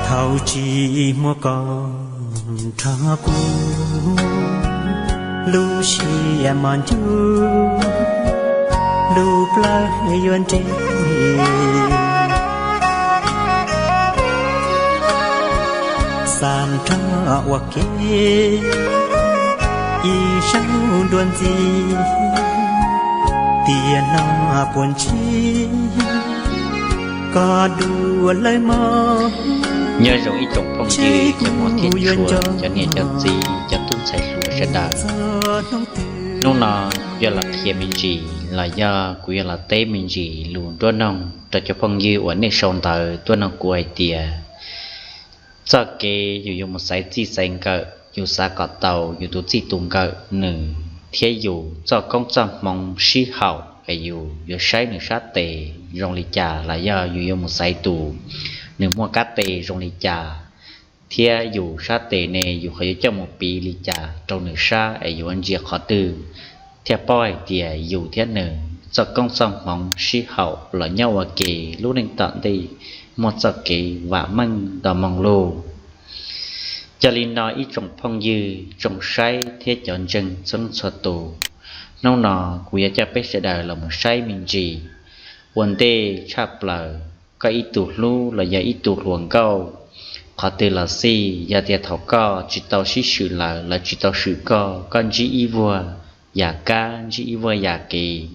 Thaum tsis muaj koj nrog kuv, lub siab mos ncuj, lub plawv yuav nres, xa nrog ua ke ib zaug dua ntxiv, tiam no puas ntsib koj dua lawm mog. Nyob zoo ib tsoom phooj ywg, cov muam thiab tshua, cov niam cov txiv, cov tub ntxhais hluas sawv daws. Hnub no kuv yuav los qhia me ntsis los yog kuv yuav los teb me ntsis lus nruab noog rau cov phooj ywg uas nej sau ntawv tuaj noog kuv hais tias txoj kev yus yuav mus xaiv txij xaiv nkawm, yus xav kom tau yus tus txij tus nkawm nws thiab yus txoj koob txoj hmoov sib haum es yus yuav saib nws sab tes zoo li cas los yog yus yuav mus xaiv tus nws muaj kab tes zoo li cas, thiab yus sab tes ne yus ho yuav coj mus piv li cas rau nws sab es yuav ntsia qhov twg thiaj paub hais tias yus thiab nws txoj koob txoj hmoov sib haum los nyob ua ke lub neej tom ntej muaj txoj kev vam meej nto moo lauj. Yog li no ib tsoom phooj ywg tsoom saib thiab cov ntseeg txhua leej txhua tus, hnub no kuv yuav coj peb sawv daws los mus saib me ntsis. Ua ntej tshaj plaws koj ib tug hlub los yog ib tug hluas nkauj, qhov twg los xij, yog tias thaum koj tsis tau sib swm lawv, lawv tsis tau swm koj, koj ntsib ib vuag yam kab, ntsib ib vuag yam kev,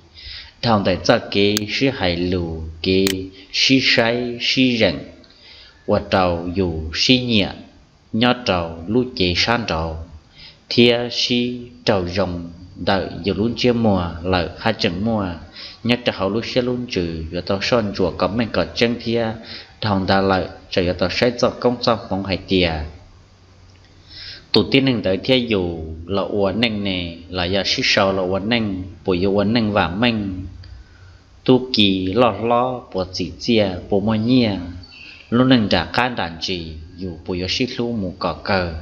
dhau ntawm txoj kev sib hais lus, kev sib saib sib zeem, ua rau yus sib nyiam nyob rau lub cev sab nraud, thiab sib raug zoo ntawm yus lub ntsiab muag lawm haj tseem muaj, nyob rau hauv lub siab lub ntsws yuav tau soj ntsuam kom meej kom tseeb thiab. Dhau ntawd lawm tseem yuav tau saib txoj koob txoj hmoov hais tias tus tib neeg ntawd thiab yus los ua neej ne, los yog sib sau los ua neej puas yuav ua neej vam meej, tub ki loj hlob puas txim txiaj puas muaj nyiaj, lub neej nram qab nram ntsis yus puas yuav sib hlub mus kom kawg.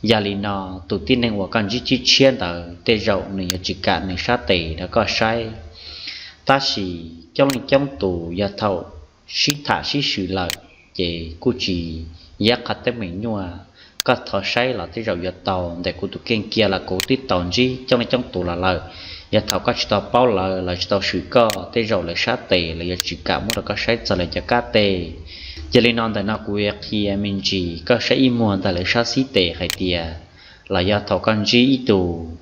Yog li no, tus tib neeg uas koj ntsib tshiab tshiab ntawd tej zaum nws yuav tsis kam nws sab tes rau koj saib. Tab sis coob leej coob tus yog thaum sib tham sib swm lawm ces kuj tsis yog qhov teeb meem nyuaj, koj thov saib los tej zaum yuav tau. Ntawm kuv tus kheej kiag los kuv twb tau ntsib coob leej coob tus los lawm. Yog thaum koj tsis tau paub lawv, lawv tsis tau swm koj, tej zaum lawv sab tes lawv yuav tsis kam muab rau koj saib txog lawv cov kab tes. Yog li no ntawm no kuv yuav qhia me ntsis koj saib ib muag ntawm lawv sab xib tes hais tias, los yog thaum koj ntsib ib tug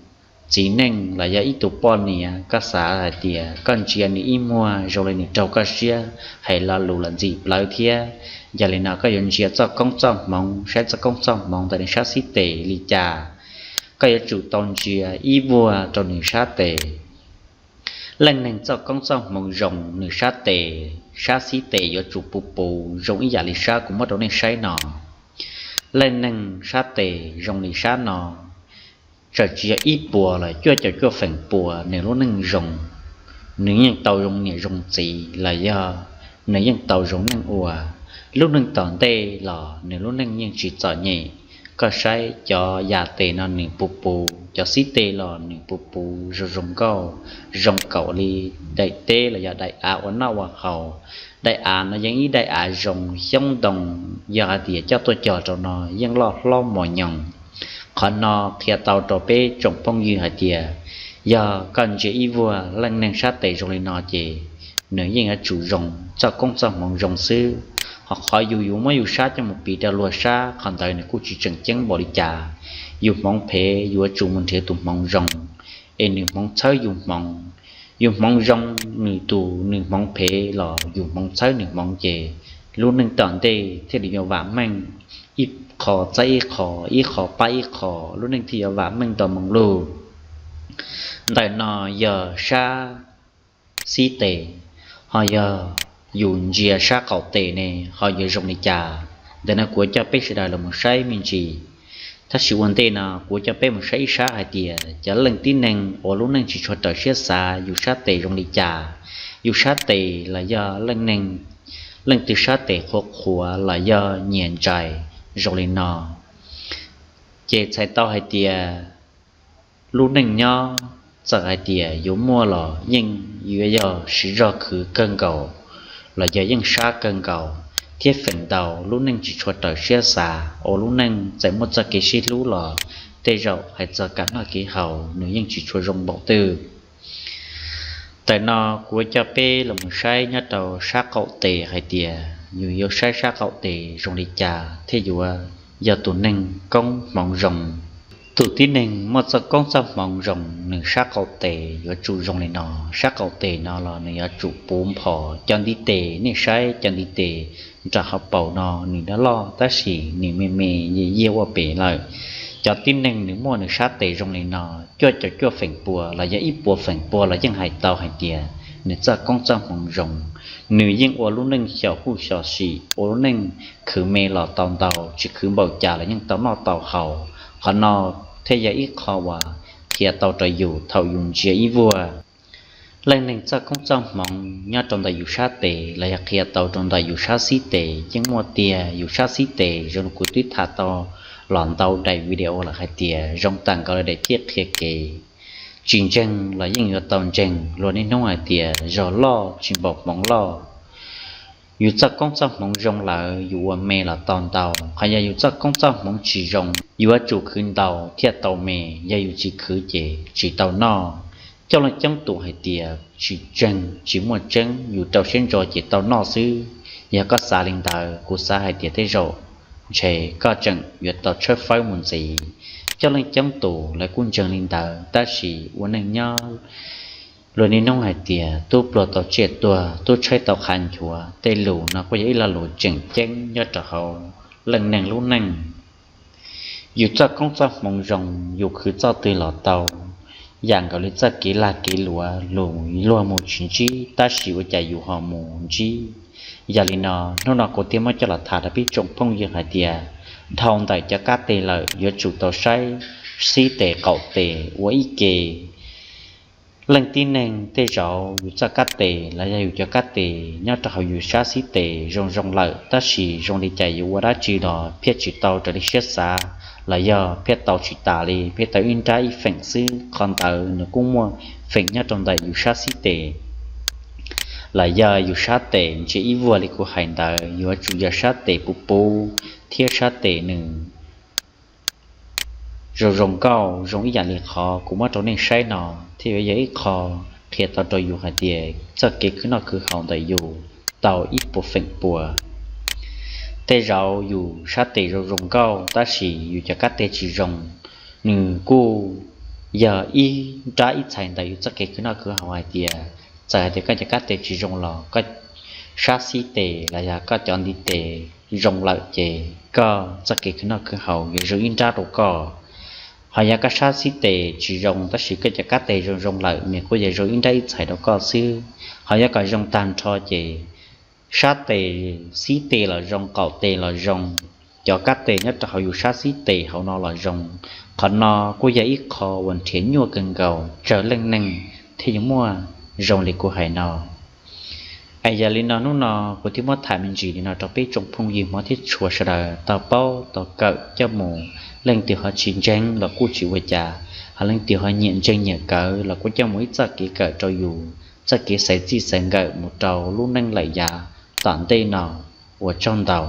txiv neej los yog ib tug poj niam, koj xav hais tias koj ntsia nws ib muag zoo li nws raug koj siab, hais lo lus los ntxim plawv thiab. Yog li no koj yuav ntsia txoj koob txoj hmoov, saib txoj koob txoj hmoov ntawm nws sab xib tes li cas, koj yuav tsum tau ntsia ib vuag rau nws sab tes. Leej neeg txoj koob txoj hmoov zoo, nws sab tes, sab xib tes yuav tsum puv puv zoo ib yam li sab kuv muab rau nej saib no. Leej neeg sab tes zoo li sab no, txawm tsis yog ib puas los cuaj caum cuaj feem pua nws lub neej zoo, nws yeej tau zoo niam zoo txiv los yog nws yeej tau zoo neej ua. Lub neej tom ntej los nws lub neej yeej tsis txom nyem. Koj saib cov yam tes no nws puv puv, cov xib tes los nws puv puv zoo zoo nkauj, zoo nkaus li daim teb los yog daim av ua noj ua haus. Daim av no yeej ib daim av zoo xyoob ntoo, yog hais tias coj tuaj cog rau no yeej loj hlob mos nyoos. Qhov no qhia tau rau peb tsoom phooj ywg hais tias, yog koj ntsia ib vuag leej neeg sab tes zoo li no ces nws yeej yuav tsum zoo, txoj koob txoj hmoov zoo xwb. Ho qhov yus yuav muab yus sab coj mus piv rau luag sab, qhov ntawd nws kuj tsis tseem ceeb npaum li cas. Yus hmoov phem yuav tsum mus nrhiav tus hmoov zoo, es nws hmoov txhawb yus hmoov. Yus hmoov zoo, nws tus nws hmoov phem los yus hmoov txhawb nws hmoov ces lub neej tom ntej thiaj li yuav vam meej, ib qho txhawb ib qho, ib qho pab ib qho, lub neej thiaj yuav vam meej nto moo lauj. Ntawm no yog sab xib tes, ho yog yus ntsia sab qaum tes ne ho yuav zoo li cas? Ntawm no kuv yuav coj peb sawv daws los mus saib me ntsis. Tab sis ua ntej no kuv yuav coj peb mus saib ib sab hais tias cov leej tib neeg uas lub neej tsis tshua raws siab xav yus sab tes zoo li cas. Yus sab tes los yog leej neeg, leej twg sab tes qhuav qhuav los yog nyias ntsais zoo li no, ces txhais tau hais tias lub neej nyob txawm hais tias yuav muaj los yeej yuav yog siv zog khwv kawg nkaus los yog yeej sab kawg nkaus. thiab feem ntau lub neej tsis tshua raws siab xav, ua lub neej txawm muaj txoj kev sib hlub los tej zaum hais txog kev noj kev haus nws yeej tsis tshua zoo npaum twg. Ntawm no kuv yuav coj peb los mus saib nyob rau sab qaum tes hais tias yus yuav saib sab qaum tes zoo li cas thiaj yuav yog tus neeg koob hmoov zoo. Tus tib neeg muaj txoj koob txoj hmoov zoo nws sab qaum tes yuav tsum zoo li no. Sab qaum tes no los nws yuav tsum puv nphos. Cov ntiv tes, nej saib cov ntiv tes nram hauv paus no nws loj loj tab sis nws me me yias ua pem lawm. Cov tib neeg nws muaj nws sab tes zoo li no, cuaj caum cuaj feem pua los yog ib puas feem pua los yeej hais tau hais tias nws txoj koob txoj hmoov zoo. Nws yeej ua lub neej xyaum huj xyaum sim, ua lub neej khwv me los tau ntau, tsis khwv npaum cas los yeej tau noj tau haus. Qhov no thiaj yog ib qho uas qhia tau rau yus thaum yus ntsia ib vuag leej neeg txoj koob txoj hmoov nyob rau ntawm yus sab tes los yog qhia tau rau ntawm yus sab xib tes. Yeej muaj tiag, yus sab xib tes zoo li kuv twb tham tau los ntau daim video lawm hais tias zoo tag nkaus li daim ciaj qhia kev. Tsis ntseeg los yeej yuav tau ntseeg, luag niaj hnub hais tias zog loj tsis npaum hmoov loj. Yus txoj koob txoj hmoov zoo lawm yus ua me los tau ntau. Qhov yog yus txoj koob txoj hmoov tsis zoo, yuav tsum khwv ntau thiaj tau me, yog yus tsis khwv ces tsis tau noj. Coob leej coob tus hais tias tsis ntseeg, tsis muaj tseeb, yus rau siab ntso ces tau noj xwb. Yog koj xav li ntawd, kuv xav hais tias tej zaum ntshe koj tseem yuav tau tshawb fawb mus ntxiv. Coob leej coob tus lawv kuj ntseeg li ntawd tab sis ua neej nyob luag niaj hnub hais tias tub pluag tau tsiaj tuag, tub tshaib tau qhav nchuav. Tej lus no kuj yog ib lo lus tseem ceeb nyob rau hauv leej neeg lub neej. Yus txoj koob txoj hmoov zoo, yus khwv txoj twg los tau, yam nkaus li txoj kev lag kev luav, luag mus tsis ntsib tab sis ua cas yus ho mus ntsib. Yog li no, hnub no kuv thiaj muab coj los tham rau peb tsoom phooj ywg hais tias dhau ntawm cov kab tes lawm yuav tsum tau saib xib tes qaum tes ua ib ke. Leej tib neeg tej zaum yus txoj kab tes los yog yus cov kab tes nyob rau hauv yus sab xib tes zoo zoo lawm tab sis zoo li cas yus ua dab tsi los phiaj tsis tau raws li siab xav los yog phiaj tau tsis tas li, phiaj tau ib nrab ib feem xwb. Qhov ntawd nws kuj muaj feem nyob rau ntawm yus sab xib tes los yog yus sab tes. Ntsia ib vuag li kuv hais ntawd yuav tsum yog sab tes puv puv thiab sab tes nws zoo zoo nkauj zoo ib yam li qhov kuv muab rau nej saib no thiaj yuav yog ib qho qhia tau rau yus hais tias txoj kev khwv noj khwv haus ntawm yus tau ib puas feem pua. Tej zaum yus sab tes zoo zoo nkauj tab sis yus cov kab tes tsis zoo, nws kuj yog ib nrab ib txhais ntawm yus txoj kev khwv noj khwv haus hais tias txawm hais tias koj cov kab tes tsis zoo los koj sab xib tes los yog koj cov ntiv tes zoo lawm ces koj txoj kev khwv noj khwv haus yuav zoo ib nrab rau koj. Ho yog koj sab xib tes tsis zoo tab sis koj cov kab tes zoo zoo lawm nws kuj yog zoo ib nrab ib txhais rau koj xwb. Ho yog kom zoo tag nrho ces sab tes, xib tes los zoo, qaum tes los zoo, cov kab tes nyob rau hauv yus sab xib tes hauv no los zoo. Qhov no kuj yog ib qho uas nrhiav nyuaj kawg nkaus tsawg leej neeg thiaj yuav muaj zoo li kuv hais no. Es yog li no hnub no kuv thiaj muab tham me ntsis li no rau peb tsoom phooj ywg hmov thiab tshua sawv daws tau paub tau kawm coj mus. Leej twg ho tsis ntseeg los kuj tsis ua cas, ho leej twg ho nyiam ntseeg nyiam kawm los kuj coj mus ib txoj kev kawm rau yus txoj kev xaiv txij xaiv nkawm mus rau lub neej lawm yav tom ntej no. Ua tsaug ntau.